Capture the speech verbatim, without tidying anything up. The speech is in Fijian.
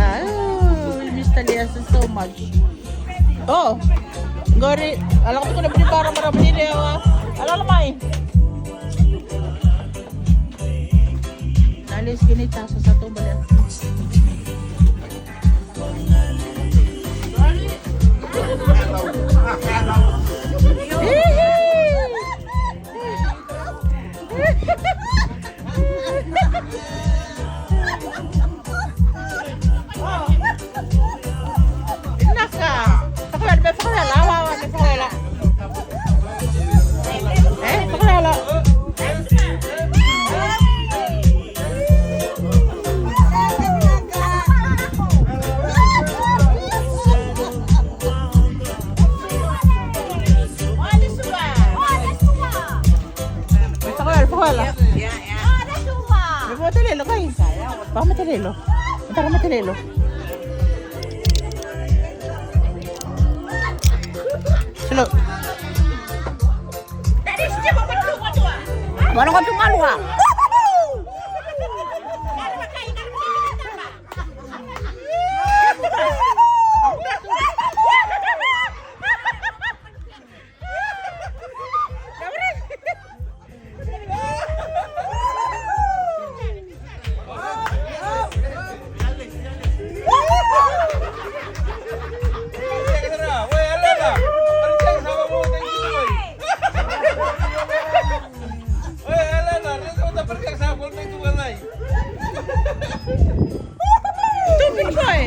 Oh, we miss Taliasa so much. Oh, qori, a lako tu na bini bara mara bini rewa. A lako mai. Taliasa kini tasa sa tu bale. Vinaka. Fakawela, me fakawela, awa, awa, me fakawela. E, fakawela. Fakawela, fakawela. Me vakamatailoilo, kai. Vakamatailoilo. Tara matailoilo. Silo. Vana ko tu malua. Stupid boy.